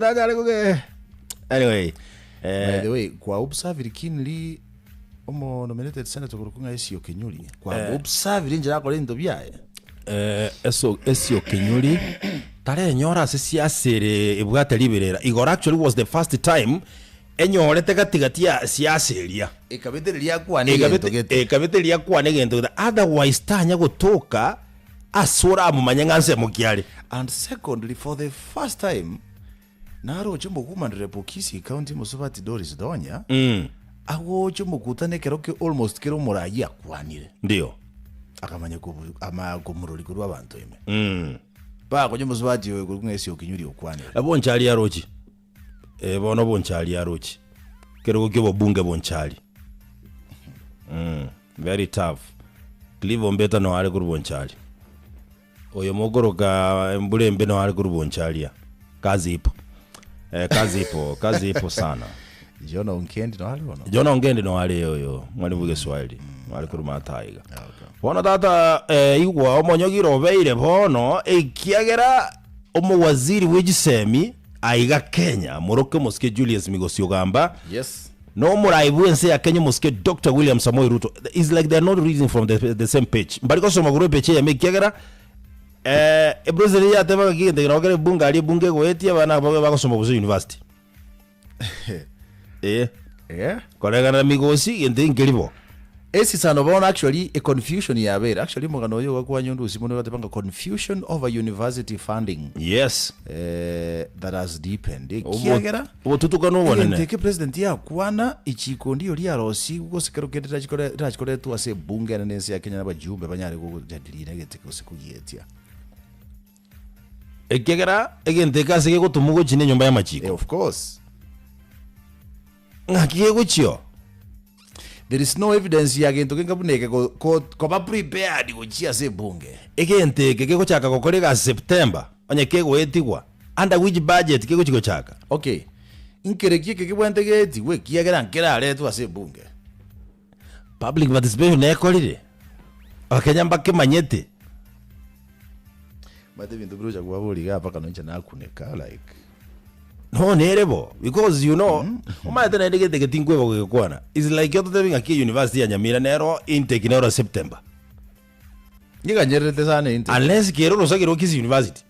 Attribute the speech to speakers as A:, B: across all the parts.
A: Tanyare koge anyway
B: By
A: eh,
B: the way, kwa observiri keenly omo nominated senator korokwa ng'a Esio Kinyuri. Kwa observiri enchera akora ebinto biaye.
A: eh, eso esio Kinyuri tarenyora ase siasa ere ebwate riberera igoro actually was the first time enyorete gati gati ya siasa eria
B: Ekabete riria akwana egento
A: Ekabete
B: gete.
A: ekabete riria akwana egento gete otherwise tanya gotoka ase oramomanye ng'a nsemo ki are.
B: And secondly, for the first time, naroche omowoman rep o Kisii County Mosubati Doris Donya agocha omokutano ekero ke almost kera omorayi akwanire.
A: Ndio.
B: Akamanya kobu ama komorori korwa abanto ime. Bakonya omosubati oyo korwa ng'a Esio Kinyuri okwanire.
A: Bonchari arochi. Eh, bono Bonchari arochi. Kerogo kia obobunge Bonchari. Mm, very tough. Clive Ombeta no are korwa Bonchari. Oyo mokoroka embura embe no are korwa Bonchari aa. Kazi ipo. Eh, kazi ipo, kazi ipo sana.
B: John Onkendi no are bono.
A: John Ongendi no are oyo mwalimu bw'egeswahili no are korwa Matai iga. Bono tata eh, igwa omonyogire obeire bono ekiagera omowaziri bwe chisemi Aiga Kenya, moroke omosike Julius Migosi Ogamba,
B: Yes.
A: na omorai bw'ense ya Kenya omosike Doctor William Samoei Ruto. It's like they are not reading from the, the same page. Mbari gosoma korwa epeji eyemo ekiagera eh, epresident yateba ng'a egento eke nabo kere ebunge aria ebunge egoetia abana aba bagosoma bosa university. Eh,
B: Yeah.
A: koregana na Migosi egento eke nkeri bo.
B: Esisano bono actually a confusion yabeire actually omogano oyo ogakwanya onde osimo nigo agateba ng'a confusion over university funding
A: Yes.
B: eh, that has deepened ekiagera
A: Obotutukanu
B: egento
A: obonene.
B: eke president yakwana ichiko ndiyo riarosigwe gose kero kende rirachikore rirachikoretwa ase ebunge ere nense ya Kenya na abajumbe banyare gojadiliana egento eke gose kogietia.
A: Ekiagera egento eke ase gegotomwa gochia nenyomba
B: Eh,
A: y'amachiko.
B: of course.
A: Ng'aki gegochia oo?
B: There is no evidence ya gento kenga buna eke go- ko- koba prepared gochia ase ebunge.
A: Egento eke kegochaka gokora egasi September, onye kegoetigwa, under which budget kegochia gochaka?
B: Okay, nkereki eke kebwenerete geetigwe ekiagera nkeraretwe ase ebunge.
A: Public participation nekorire? Abakenya mbakemanyete?
B: Omanyete ebinto birocha kwabori igaa mpaka noinche nakuneka like.
A: No nere bo because you know omanyete naende gete gete tinkweba gogekwana is like ototebi ng'aki university ya Nyamira nero intake nero September
B: Ngiganyererete sana intake.
A: unless kere orosagi rwa Kisii University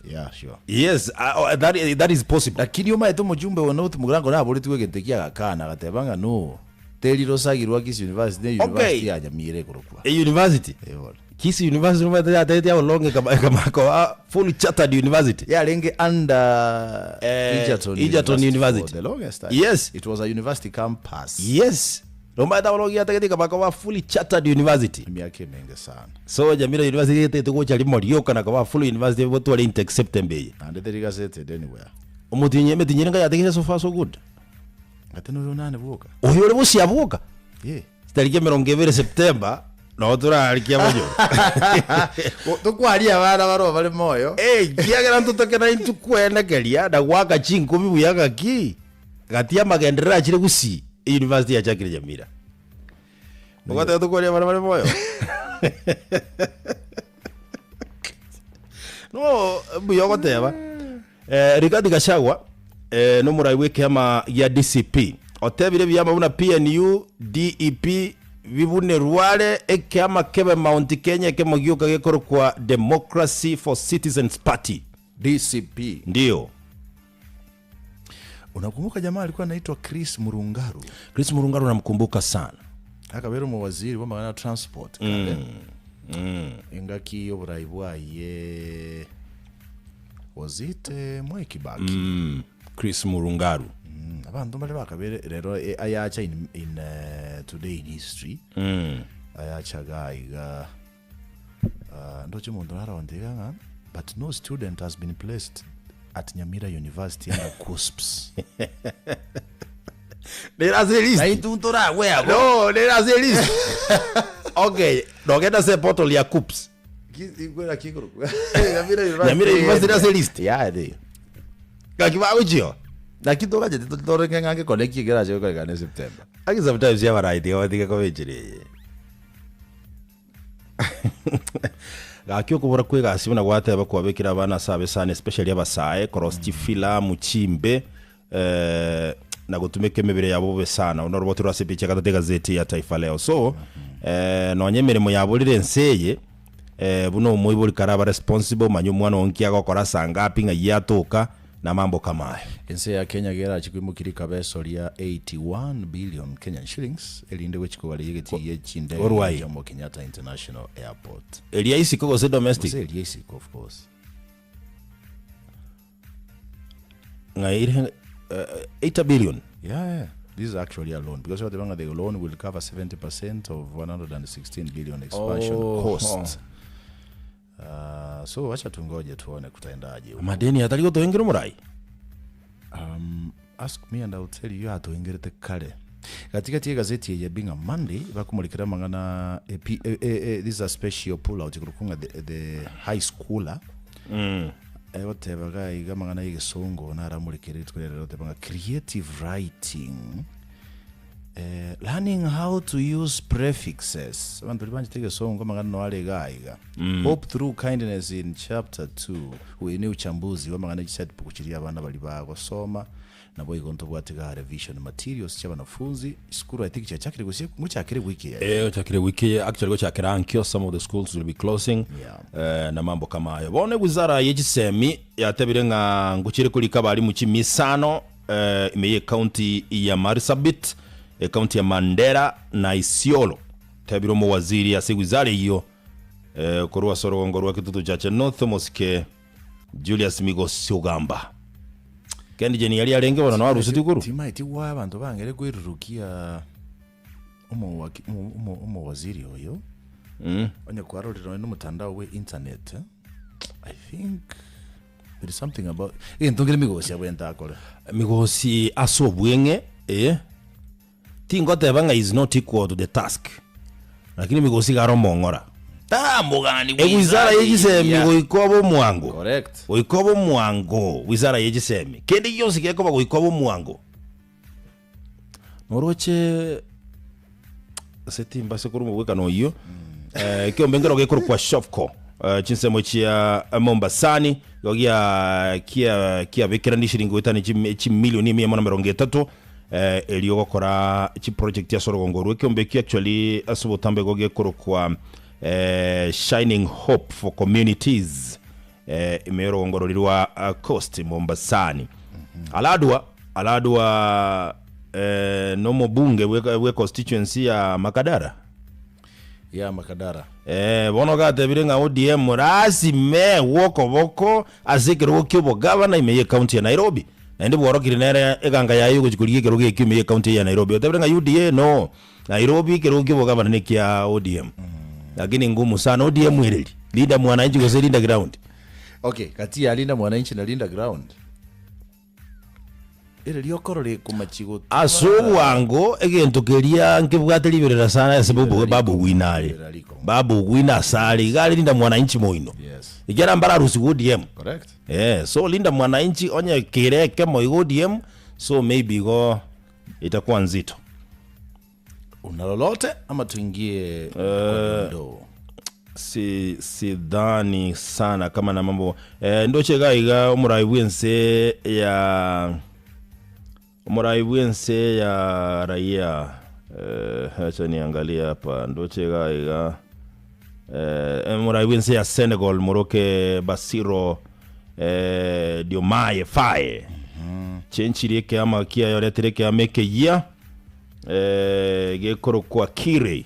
B: Yeah, sure.
A: yes uh, uh, that, that is possible
B: Lakini omanyete omojumbe one North Mugirango naboretigwe egento ekia agakana agateba ng'a no teri rosagi rwa Kisii University ne
A: Okay.
B: university ya Nyamira ekorokwa.
A: A university
B: Eh, bono.
A: Kisii University omanyete yatebete how long ekama ekama koba full chartered university
B: Yarenge under
A: Eh,
B: Egerton
A: Egerton University.
B: for the longest time.
A: Yes.
B: It was a university campus.
A: yes Nomanyete abo rogi yatagete ekaba koba fully chartered university.
B: Emiaka emenge sana.
A: So Nyamira University getete gocha rimo rioka na koba full university gotwara intake September eye.
B: Naende teri gazetted anywhere.
A: Omotienyi emetienyi ere nkayategeire so far so good.
B: Gati noyo onane bwoka.
A: Oyo ore bosia bwoka.
B: Yeah.
A: Chitariki emerongo ebere September nabo torarikie amanyoro.
B: Tokwaria abana baroo bare moyo.
A: Eh, kiagera ntotoke na intwe kwenekeria na goaka chinkobi buya ng'aki gati y'amagenderero achire gusii University yachakire Nyamira. Ogoteba tokwaria abana bare moyo. No, mbuya ogoteba. Eh, Rigathi Gachagua eh, nomorai bw'ekeama gia DCP otebire ebiama buna PNU, DEP bibunerwe are ekeama kebe Mount Kenya ekemo gioka gekorokwa Democracy for Citizens Party.
B: DCP.
A: Ndio.
B: Unakumbuka jamaa alikuwa anaitwa Chris Murungaru?
A: Chris Murungaru namkumbuka sana.
B: Akabera omowaziri bw'amang'ana transport kare. Engaki y'oborai bwaye was it eh, Mwai Kibaki?
A: Mm. Chris Murungaru.
B: Mm, abanto mbare bakabere rero eh, ayacha in, in eh, today in history
A: Mm.
B: ayacha iga iga Ah, ndoche omonto naronte iga ng'a but no student has been placed at Nyamira University under KUCCPS.
A: Nere ase elist.
B: Na intwe ntoragwe abo.
A: No, nere ase elist. Okay, nogenda ase portal ya KUCCPS.
B: Ki- ikwera ki korokwa? Nyamira University.
A: Nyamira University ase elist.
B: Yeah, ere.
A: Gaki bagochio.
B: Naki togachete torenge ng'a ngekone ki ekerache gokorekana September.
A: Aki sometimes yabaraiti batige koba enchera eye. Gaki okobora kw'egasi buna gwateba kwabekire abana ase abe sana especially abasae korosia chifilamu chimbe eh, na gotumeka emebere yabo bobe sana. Obo noroboti rwa ase epicha ya gatato egazeti ya Taifa Leo. So eh, nonya emeremo yaborire ense eye eh, buna omoibori karaba responsible manya omwana oo nki agokora ase angapi ng'ai atoka na mambo kama ayo.
B: Ense ya Kenya gerache koimokia rikabeso ria 81 billion Kenyan shillings erinde gochia kogareria egetii gie chindege
A: Korwa
B: gia
A: aye.
B: Jomo Kenyatta International Airport.
A: Eria isiko gose domestic?
B: Gose eria isiko of course.
A: Ng'ai ere eh, 80 billion?
B: Yeah, yeah. This is actually a loan because bateba ng'a the loan will cover 70% of 116 billion expansion
A: Oh,
B: cost. Uh, so wacha tungoje tuone kutaendaje huko.
A: Amadeni atari gotoengera omorai?
B: Um, ask me and I'll tell you atoengerete kare. Gatigati egazeti eye being a Monday bakomorikera amang'ana e, P- e, e, e, this is a special pull out igoro kung'a the, the high schooler mm. Egoteba iga iga amang'ana y'egesongo naramorikere rituko riria egoteba ng'a creative writing eh, learning how to use prefixes abanto baria banchete egesongo amang'ana no are iga iga hope through kindness in chapter 2 oyo ne uchambuzi bw'amang'ana echisetbook chiria abana baria bagosoma nabo igo ntobwate iga revision materials chia abanafunzi chisukuru I think chiachakire gose ngochakire wiki eye
A: Eh, ochakire wiki eye actually gochakera ankio some of the schools will be closing
B: Yeah.
A: eh, na mambo kama ayo bono ewizara ye chisemi yatebire ng'a ngochire korika abarimu chimisano eh, ime ye ecounty ya Marsabit ecounty ya Mandera na Isiolo tebire omowaziri ase ewizara eyio eh, korwa ase orogongo rwa Kitutu Chache North omosike Julius Migosi Ogamba Kendi Jane aria arenge bono nao arusetie korwa
B: Timaeti gwa abanto bangere kwerurukia omowaki- omo- omo- omowaziri oyo onye kwarorire nonye na omotandao bwe internet eh, I think there is something about egento nkere migosi abwenerete akore.
A: Migosi ase obweng'e eh, tingoteba ng'a is not equal to the task, lakini migosi iga are omong'ora.
B: Tamogani
A: Ewizara ye chisemi
B: eria.
A: goika obe omwango.
B: Correct.
A: Goika obe omwango, wizara ye chisemi. Kende gionsi gekoba goika obe omwango. Noroche ase timbase korwa omogwekano oyio eh, ekiombe nkero gekorokwa Shofco eh, chinsemo chia Mombasani igo gia kia kiabekerani shilingi goetania chimi- chimilioni emia emo na emerongo etato eh, erio gokora chiproject ase orogongo orwo. Ekiombe ekio actually ase obotambe igo gekorokwa eh, Shining Hope for Communities eh, ime y'orogongo roria rwa ah, Coast Mombasani. Aladwa Aladwa eh, nomobunge bwe bwe constituency ya Makadara
B: Ya Makadara.
A: Eh, bono gatebire ng'a ODM lasima egwe okoboko ase ekerogo kia obogavana ime ye county ya Nairobi. Naende bworokire nere eganga yaye yogochia korigia ekerogo ekio ime ye county eye ya Nairobi. Otebire ng'a UDA no, Nairobi ekerogo kia obogavana nekia ODM. Lakini ngumu sana ODM ereri, Linda Mwananchi gose Linda Ground.
B: Okay, gati ya Linda Mwananchi na Linda Ground. Ere riokorora ekomachi gotwara.
A: Ase obwango egento keria nkebwate riberera sana ase
B: Riberera
A: Babu
B: rikong'u,
A: Owino are.
B: riberera rikong'u.
A: Babu Owino ase are iga are Linda Mwananchi moino.
B: Yes.
A: Ekiagera mbararusigwe ODM.
B: Correct.
A: Eh, so Linda Mwananchi onye kere ekemo iga ODM, so maybe igo itakuwa nzito.
B: Una lolote ama tuingie kwa dondoo?
A: Si sidhani sana kama na mambo eh, ndoche iga iga omorai bw'ense ya omorai bw'ense ya raia eh, acha niangalie hapa ndoche iga iga eh, omorai bw'ense ya Senegal moroke Basiro eh, Diomaye Faye chenchiri ekeama kiaye oretire ekeama ekeyia eh, gekorokwa Kirei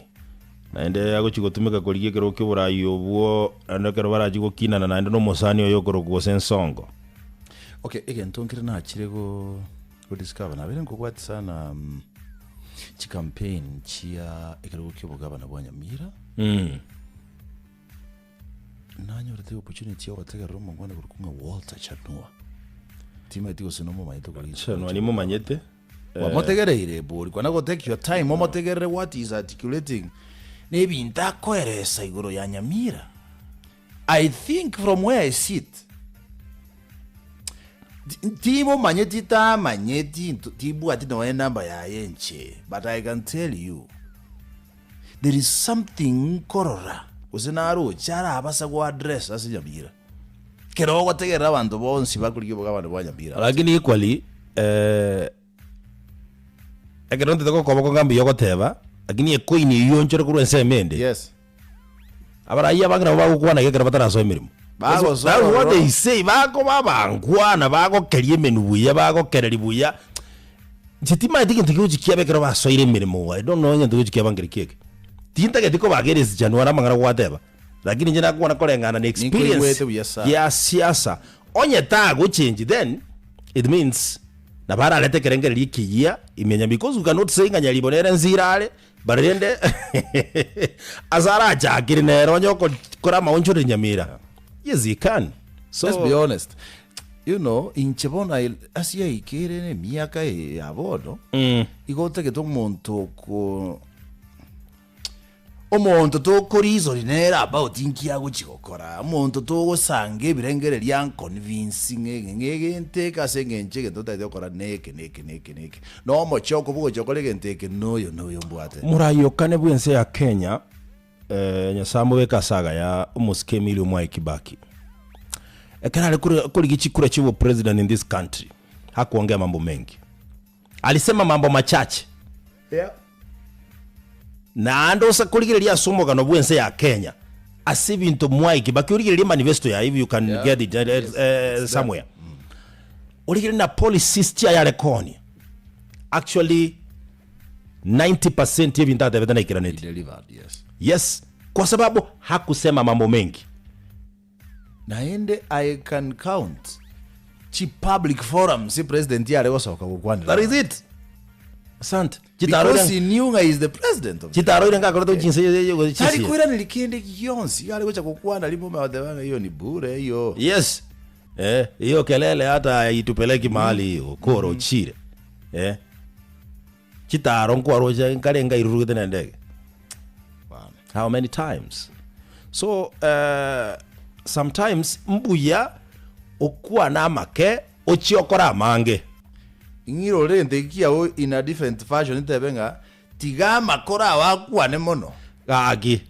A: Naende agochia gotumeka korigia ekerogo ki'oboraai obwo, naende ekero barachie gokinana naende nomosani oye okorokwa gose ensongo.
B: Okay, egento nkere nachire go godiscover nabeire nkobwati sana mm, chicampaign chia ekerogo kia obogabana bwa Nyamira nanyorete opportunity ya gotegerera omongwana korokwa ng'a Walter Chanua timanyeti gose nomomanyete okorigia
A: Chanua nimomanyete.
B: Kwamotegereire bori kwana go take your time omotegerere what he is articulating na ebinto akoeresa igoro ya Nyamira. I think from where I sit timomanyeti tamanyeti tibwati nonya enamba yaye inche but I can tell you there is something nkorora. Gose naroche arabasa go address ase Nyamira. Kero ogotegerera abanto bonsi bakorigia obogabane bwa Nyamira.
A: Lakini equally eh, ekero ntete gokoba konga mbuya ogoteba, lakini ecoin eywo onchore korwa ensemo ende.
B: Yes.
A: Abarayia abange nabo bagokwana iga ekero batarasoa emeremo.
B: Bagosoa
A: That's what
B: ororo.
A: they say, bakoba abankwana, bagokeria emenwa buya, bagokereria buya. Inche timanyeti gento kegochi kiaba ekero basoire emeremo I don't know egento kegochi kiaba nkeri kieke. Tintageti koba against January amang'ana gwateba, lakini inche nakwana koreng'ana na experience
B: Ninkoigwete buya sana.
A: ya siasa. Onye tagochange then it means nabo ararete ekerengererio ekeyia ime ya because you cannot say ng'a Nyaribo nere nzira are but rende ase arachakire nere onye okokora amaonchoreri Nyamira. Yes he can. So
B: Let's be honest. You know, inche bono I- ase yaikire na emiaka eye ya bono, igo otagete omonto oko omonto tokoreason nere about inki agochi gokora, omonto togosanga ebirengererio anconvince ng'a ege ng'a egento eke ase eng'encho egento otagete gokora neke neke neke neke. Na omochoko bogocha gokora egento eke noyo noyo mbwate.
A: Morai okane bw'ense ya Kenya, Nyasae amobeke ase agaya omosike Emilio Mwai Kibaki. Ekero are kore- korigia chikura chia obopresident in this country, hakuongea mambo mengi. Alisema mambo machache.
B: Yeah.
A: Naende ose korigereria ase omogano bw'ense ya Kenya, ase ebinto Mwai Kibaki, origererie manifesto yaye if you can
B: Yeah.
A: get it,
B: Yes, it's there.
A: somewhere. Origererie na policies chiaye are koonia. Actually, 90% y'ebinto atebete naikeranetie.
B: Delivered, yes.
A: Yes, kwa sababu hakusema mambo mengi.
B: Naende I can count chi public forums president yare gosoka gokwanera.
A: That is it. Asante.
B: Because
A: Chitaroire
B: he knew ng'a he is the president of the
A: chitaroire ngakorete chinse
B: Tari
A: chisia.
B: koiraneria kende gionsi iga are gocha gokwana rimo bateba ng'a iyo ni bure iyo.
A: Yes. Eh, hiyo kelele hata itupeleki mahali hiyo koro ochire. Eh. Chitaro nkwaroche nkare ngairurugete na endege. How many times? So uh, sometimes mbuya okwana amake ochie okore amange.
B: Ng'irore egento eki kiago in a different fashion ntebe ng'a tiga amakoro ao akwane mono.
A: Gaki.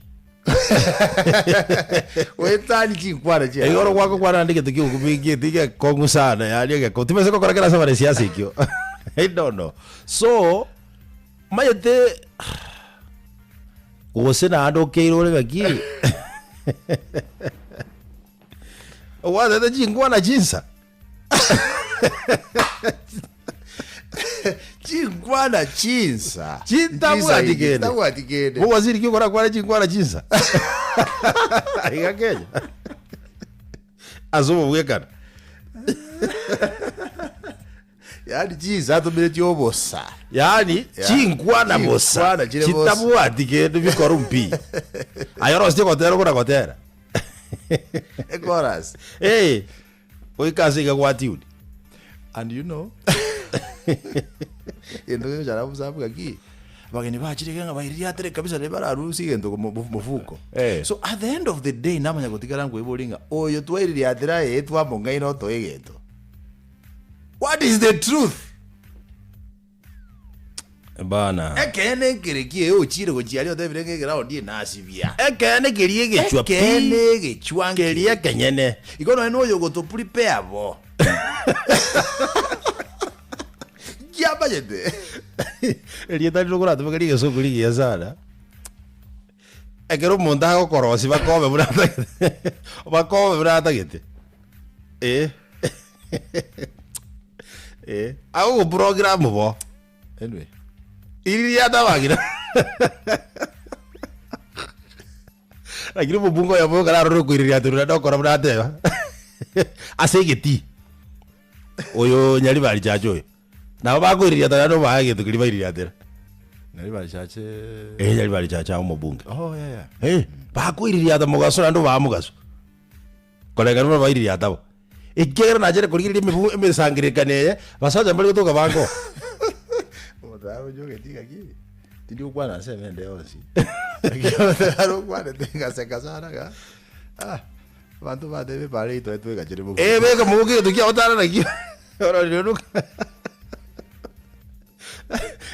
B: Goetania chinkwana chiaye.
A: Igoro gwakokwana naende egento ki'ogokumia tigekong'u sana yaani egekong'u timanyete gokora kera ase abanesiasa ekio I don't know. So omanyete gose naende okeire ore ng'aki obwatete chinkwana chinsa.
B: Chinkwana chinsa.
A: Chitabwati kende.
B: Chitabwati kende.
A: Bogwasiri ki okorakwane chinkwana chinsa? Iga Kenya. Ase obobwekano.
B: Yaani chinsa atomiretie obosa.
A: Yaani
B: Yeah.
A: chinkwana bosa.
B: Chinkwana chire bosa.
A: Chitabwati kende bikoru mpi. Aye orosie gotera okona gotera.
B: Echorus.
A: Eh. Goika ase iga gwatiuni.
B: And you know, gento gegochara bosa abwo gaki, abageni bachire iga ng'a baiririatere kabisa naende bararusie egento mo- mo- mofuko.
A: Eh.
B: So at the end of the day namanya gotigara nkoiboria ng'a oyo twaiririatera aye twamong'aina otoe egento. What is the truth?
A: Bana.
B: Ekeene nkere ki eye ochire gochia aria otebire ng'a eground eye nasibia.
A: Ekeene keria egechwa pi.
B: Ekeene egechwa nkere.
A: Keria ekenyene.
B: Igo nonya noyo ogotoprepare bo. Nkiamanyete.
A: Erieta rire okoratumeke rigesungu rigiya sana. Ekero omonto agokorosia bakobe buna atagete, bakobe buna atagete. Eh. Eh. Agogoprogram bo.
B: Anyway.
A: Iri riatabagire. Lakini omobunge oyomo oyo kararore okoireria ati rora ndokora buna ateba. Ase egetii. Oyo Nyaribari Church oyo. Nabo bakoireria ati naende obae egento keria baiririatera.
B: Nyaribari Church.
A: Eh, Nyaribari Church aye omobunge.
B: Oh, yeah, yeah.
A: Eh, bakoireria ata mogaso naende obaa mogaso. Koreng'ana buna baiririata bo. Ekiagera nachire korigereria emebu emesangererekano eye, basacha mbare gotoka bango.
B: Omotayabi onye ogeti gaki, tindi gokwana ase ime ende yonsi. Lakini omotayabi okwanete ngaseka sana ng'a, ah, abanto batebe ebara yaito etwegachere bobe.
A: Eh, beka mogoka egento kiao otara nakio. Ororire nuka.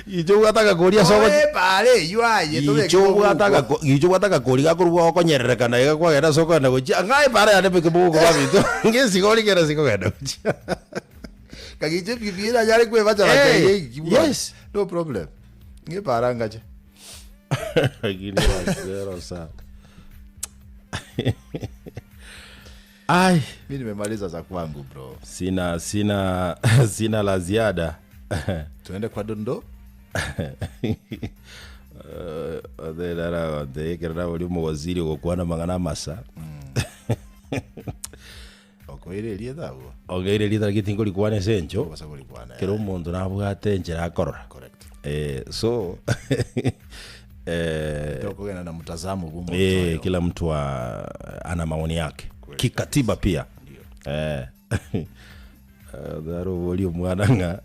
A: Gicha obwate agakori ase ogochi-
B: Oe epaara eywo aye tobeke
A: Gicha obwate
B: mobuko.
A: agako- gicha obwate agakori gakorwa gokonyererekana iga kwagenda ase okogenda gochia, ng'a epaara yane beke mobuko baminto, ng'esigori kera ase kogenda gochia.
B: Kagicha epikipiki eranyare kwebacha bacha
A: Eh,
B: iga eki bwana.
A: yes.
B: No problem. Ng'epaara ngache.
A: Lakini wazero sana. Ai,
B: Mi nimemaliza za kwangu bro.
A: sina sina sina la ziada.
B: Tuende kwa dondo.
A: Ekero nabori omowaziri ogokwana amang'ana amasa
B: Okoire erieta abwo.
A: ogeire erieta riria tingorikwana ase encho
B: Obasa korikwana.
A: kera omonto nabwate enchera akorora
B: Correct.
A: Eh, so eh,
B: Tokogenda na mtazamo bwo omonto
A: eh,
B: oyo.
A: kila mtu a, ana maoni yake kikatiba pia eh. Arobori omwana ng'a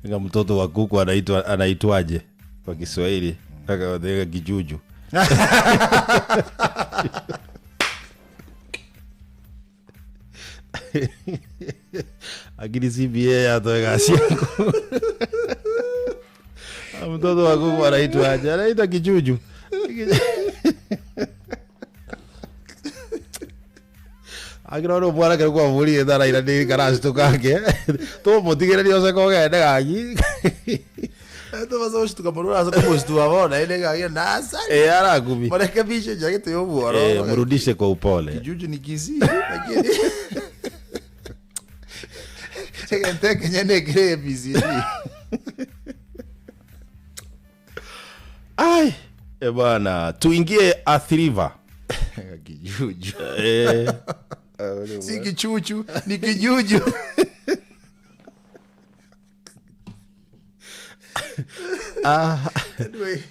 A: ng'a mtoto wa kuku anaitwa anaitwaje kwa Kiswahili akawatega kijuju Lakini CBA yatoe gasi yako. Mtoto wa kuku anaitwa aje? Anaitwa kichuchu. Akira ore omwana ekero kwamorire tarairane karasitoka ake tomotigereria ose kogende gaki
B: Tobasa goshituka mono orase komostua bono naende gaki nasari.
A: Eh, arakumia
B: Marekebisho enchera ya obworo.
A: Eh, mrudishe kwa upole
B: Kijuju ni Kisii lakini egento ekenye nekere ABCD.
A: Ai, eh bwana tuingie Athi River
B: Kijuju.
A: eh,
B: Si kichuchu, ni kijuju. Anyway,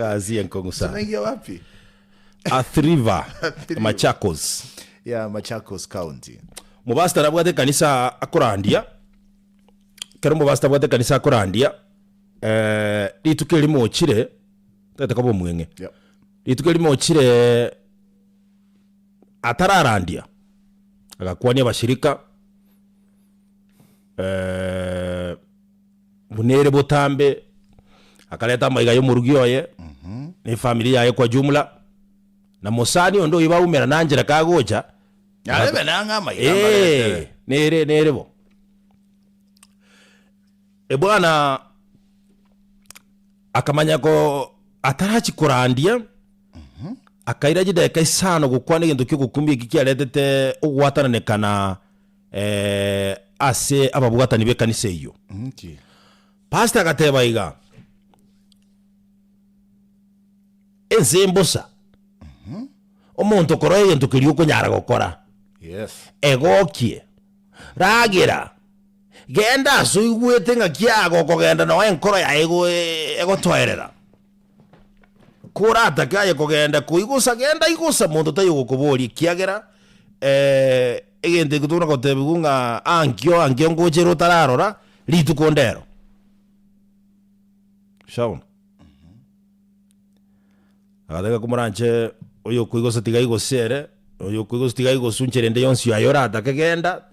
A: azie enkong'u sana
B: tunaingia wapi?
A: Athi River
B: Athi River.
A: Machakos
B: Ya Machakos County.
A: mobasita nabwate ekanisa akorandia ekero mobasita abwate ekanisa akorandia eh, rituko erimo ochire tagete koba omweng'e
B: Yep.
A: rituko erimo ochire atararandia agakwania abashirika Buna ere botambe, akareta amaiga y'omorugi oye, na efamiri yaye kwa jumla, na mosani onde oyio baumera na nchera kagocha,
B: Yarebe nang'e amaiga
A: Eh,
B: mbaretere.
A: nere nere bo. Ebwana akamanya ko atarachi korandia, akaira chidakika isano gokwana egento kiogokumia eki kiaretete ogwatananekana ase ababwatani b'ekanisa eyio.
B: Nki?
A: Pastor agateba iga, Ense mbosa, omonto koroa egento keria okonyara gokora,
B: Yes.
A: egokie, ragera, genda ase oigwete ng'a kiago okogenda noe enkoro yaye ego egotoerera. Koratake aye kogenda koigosa, genda igosa, monto taiyo ogokoboria, ekiagera egento ekio tokona gotebigwa ng'a ankio ankio ngocha ere otararora, rituko ndero. Shaona. Agateba komoranche oyo okoigosa tiga aigose ere, oyo okoigosa tiga aigoswe nchera ende yonsi aye oratake genda,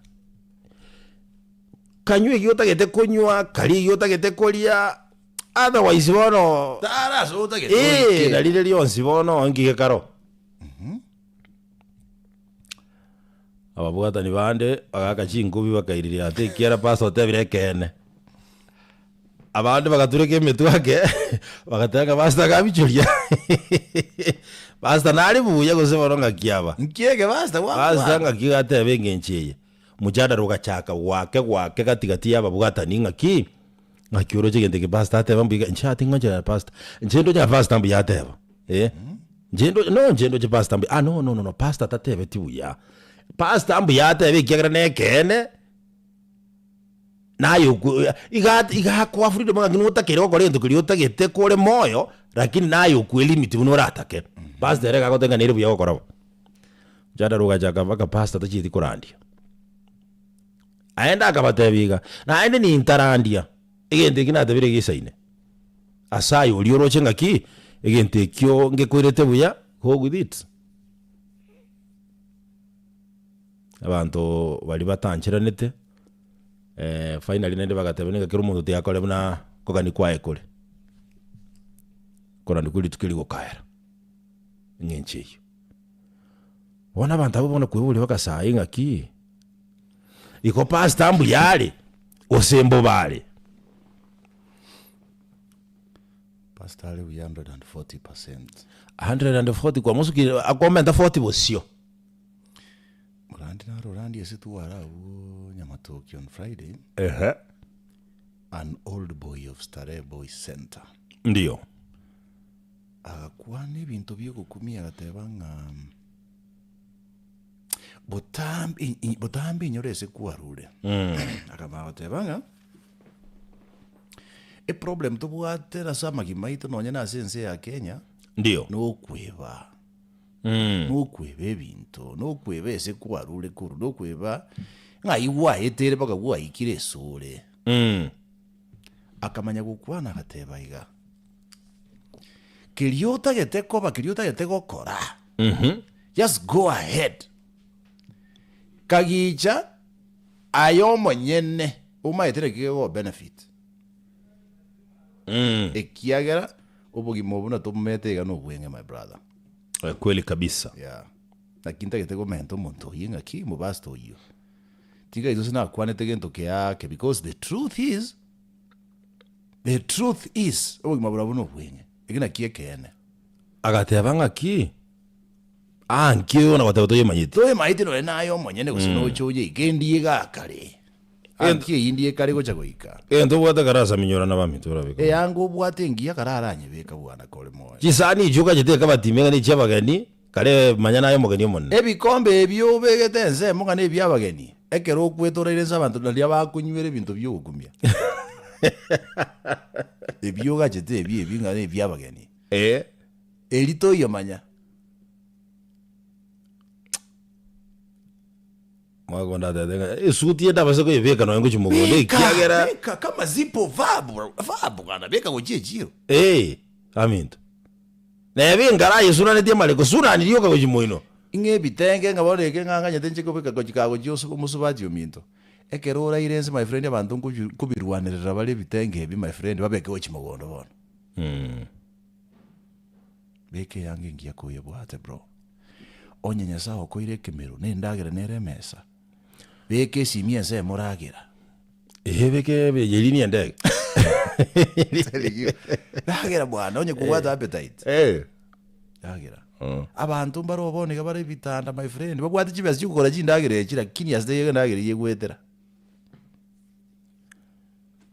A: kanywe ekio otagete konywa, karia ekio otagete koria. Otherwise bono
B: Tara ase otagete
A: Eh,
B: oike.
A: na rire rionsi bono ngige karo. Ababwatani bande bagaaka chinkubi bakairiria ate ekiara pastor otebire ekeene. Abande bagatureka emetwe ake bagateba ng'a pastor gabichoria pastor nare buya gose bono ng'aki aba.
B: Nki eke pastor
A: Pastor
B: gwakwana?
A: ng'aki gateba eng'encho eye. Mjadala ogachaka gwake gwake gati gati ya ababwatani ng'aki. Ng'aki oroche egento eke pastor ateba mbuya iga, inche ating'onchera pastor, inche ndoche ng'a pastor mbuya ateba, eh, inche ndo no inche ndoche pastor mbuya, ah no no no no pastor tatebeti buya, pastor mbuya ateba ekiagera na ekeene, naye okwo iga iga akoa freedom ng'aki notakere gokora egento keria otagete kore moyo, lakini naye okwe limit buna oratake. Pastor ere iga agoteba ng'a nere buya gokora bo. Mjadala ogachaka mpaka pastor tachieti korandia. Naende akabatebia iga, Naende nintarandia egento eki natebire gesaine ase aye oria oroche ng'aki egento ekio ngekoirete buya, go with it. Abanto baria batancheranete. Finally naende bagateba niga kera omonto tiga akore buna kogania kwaye kore. Korende kwe rituko eri gokaera, eng'encho eyio. Bono abanto abwo bono kweboria bagasae ng'aki, igo pastor mbuya are, gose mbobe are?
B: Pastor are buya 140%.
A: 140 kwamosukire akomenta 40 bosio.
B: Morandi naro orandi ase tware abwo Nyamatoki on Friday,
A: Ehe.
B: an old boy of Starehe Boys Centre.
A: Ndio.
B: Agakwana ebinto biogokumia agateba ng'a botambe i- i- botambe inyore ase kwarure. Akamanya goteba ng'a eproblem tobwate ase amagima aito nonye na ase ense ya Kenya,
A: Ndio.
B: nokweba. Nokweba ebinto, nokweba ase kwarure korwa, nokweba ng'ai gwaeteire mpaka gwaikire ase ore. Akamanya gokwana agateba iga, keria otagete koba, keria otagete gokora, just go ahead. Kagicha aye omonyene omaete naki kegogo benefit. Ekiagera obogima obo buna tomomete iga nobweng'e my brother.
A: Eh, kweli kabisa.
B: Yeah. Naki ntagete komenta omonto oyio ng'aki omopastor oyio. Tiga ase nakwanete gento keake because the truth is, the truth is obogima borabwo nobweng'e. Eki naki ekeene.
A: Agateba ng'aki, Aa nki oyo na goteba toyemanyeti.
B: Toyemanyeti nonye naye omonyene gose noche oye iga endi iga akare. Aa nki eyio ndi ekare gocha goika.
A: Egento obwate kare ase aminyora na abaminto orabeke.
B: Eanga obwate engiya kare aranyebeka bwana kore moyo.
A: Chisani echio okachete ekabati ime ng'a nechi abageni, kare manya naye omogeni omonene.
B: Ebikombe ebio obegete ensemo ng'a nebi'abageni, ekero okwete oraire inse abanto naria bakonywera ebinto bi'ogokumia. Ebio ogachete ebio ebio ng'a nebi'abageni.
A: Ee.
B: Eri toyomanya.
A: Mwakonda atete ng'a esuti ende abase koyebeka nonya ngochia mogondo
B: Beka,
A: ekiagera
B: beka kama zipo vaa bro, vaa bwana, beka gochia echiro.
A: ee aminto. Neba engara aye esunanetie amareko, sunani rioka gochia moino.
B: Ing'e ebitenge ng'a bono eke ng'a nganyete inche kobeka gochia kagochia osu omosubati ominto. Ekero oraire ense my friend abanto nkobi nkobirwanerera bare ebitenge ebi my friend babeke gochia mogondo bono. Beka eyanga engiya koyebwate bro. Onye Nyasae okoire ekemero na endagera nere emesa, beka esimi ensemo ragera.
A: Ehe beka ebe eri ni endege.
B: Ragera bwana onye kobwate appetite.
A: Eh.
B: Ragera. Abanto mbaro bono iga bare ebitanda my friend, babwate chibesa chiokogora chindagera echi lakini ase taiyo endagera eyio egwetera.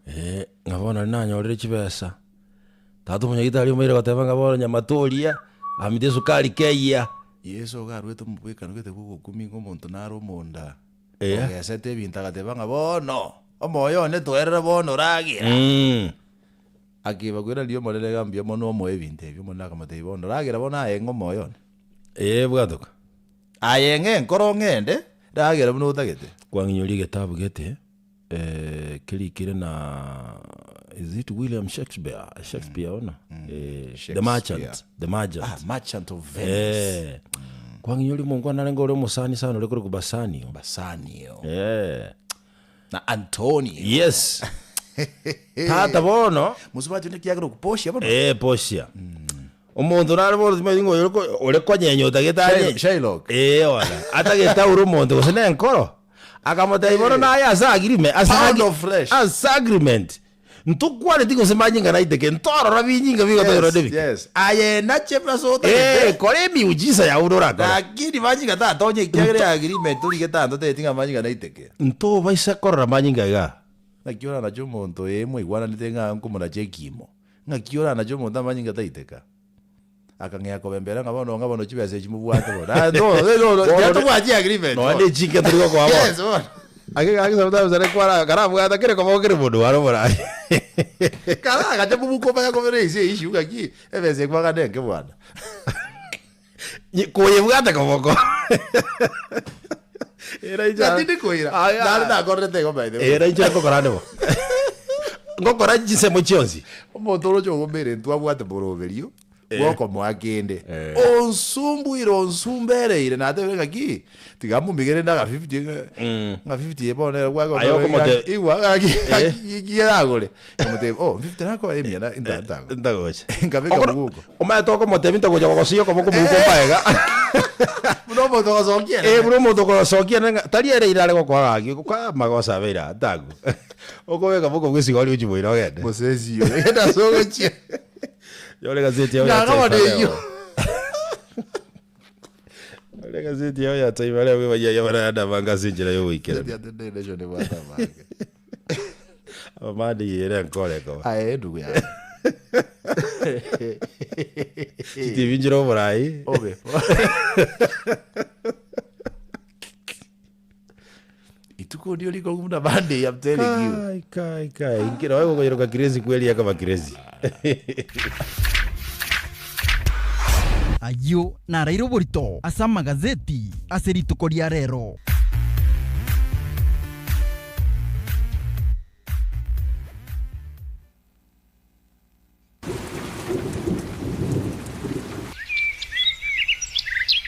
A: Eh, ng'a bono riria nanyorire chibesa, tata omonyagitari omoire goteba ng'a bono nyamatoria, amite esukari keyia.
B: Yeso iga arwete omobwekano gete bwa ogokumia ng'a omonto nare omonda,
A: Eeh.
B: ogesete ebinto agateba ng'a bono, omoyo one toerere bono ragera. Akeba riria Omonene iga mbuya mono omoe ebinto ebi, Omonene akamotebia bono ragera bono aye ng'a omoyo one.
A: Eeh bwatoka.
B: Aye ng'a enkoro ng'ende, ragera buna otagete.
A: Kwang'inyoria egetabu gete. Kerikire na is it William Shakespeare? Shakespeare ono? The Merchant, The Merchant.
B: Ah, Merchant of Venice.
A: Eh. Kwang'inyori omongwana narenge ore omosani sana ore korokwa Bassanio.
B: Bassanio.
A: Eh.
B: Na Antonio.
A: Yes. Tata bono.
B: Mosubati onde kiagera okuposhia bono.
A: Eh, poshia. Omonto nare bono timanyeti ng'a oyo ore konyenya otagete anye.
B: Shylock.
A: Eh, ona. Atagete aure omonto gose ne enkoro. Akamotebia, Bono naye ase agreement, ase
B: Pound
A: agi-
B: of flesh.
A: ase agreement, ntokwaneti gose manyinga naiteke, ntorora binyinga bigotoirora
B: Yes,
A: David.
B: yes. Aye nache ase
A: Eh,
B: otagete.
A: kora emiujiza yao buna orakore.
B: Lakini manyinga tatonya ekiagera ya agreement torigete abanto otageti ng'a manyinga naiteke.
A: Ntobaisa korora manyinga igaa.
B: Naki oranache omonto ee mwaigwananete ng'a nkomonacha ekimo. Ng'aki oranache omonto amanyinga taiteka. Akang'ea kobembera ng'a bono ng'a bono chibesa echi mobwate bono. Ah, no, no, no,
A: Bono
B: tiga tobwati agreement
A: Nonya
B: bono.
A: ne chinke tori gokoa bono.
B: Yes, bono.
A: Ake gaki sometimes are kwara karabwata kere koba kere mundu ware omorai.
B: Karagacha mobuko omanye kobera ase issue ng'aki ebesa ekwagana enke bwana.
A: Nyi- Koyebwate koboko. Era inche
B: Ng'a tindi koira.
A: Aya.
B: Nare nakorerete igo by the way.
A: Era inche ngokora ande bo. Ngokora chinsemo chionsi.
B: Omonto oroche ogombera intwe abwate moroberio. Bwokomoa kende. Onsumbuire onsumbereire natebire ng'aki tiga momigere inde aga 50 ng'a ng'a 50 eye bono nere gwake
A: Aye okomote-
B: igwa gaki gaki ki eragore. Nkamotebia oh 50 nakoa emia na nta ntago.
A: Ntagocha.
B: Nkabeka
A: Okono-
B: moguko.
A: Omanyete okomotebia ntagocha gogosoyia okoboko moguko mpaega.
B: Buna omonto ogosokia
A: Eh, buna omonto okogosokia ere ng'a tari ere ira are gokoa gaki, okoa amagoso abeire aa ntago. Okobeka boko bwa esigori ochie boina ogende.
B: Mosesi oyo genda ase ogochia.
A: Yore egazeti yao ya
B: Ng'ang'ama
A: Taifa
B: neyio.
A: Leo. Yore egazeti yao ya Taifa Leo bwebanyia ya barayanda abange ase enchera y'ogoikeranu.
B: Gazeti ya Today Nation ebwate abange.
A: Abamande ere enkore ekoba.
B: Aye endugu yane.
A: Chitibi nchire oborai.
B: Obe. Ituko ndio riko buna Monday, I'm telling you.
A: Kai, kai, kai. Nkira oyo gokoyeroka kirezi kweli akaba kirezi.
C: Ayio naraire oborito ase amagazeti ase rituko ria rero.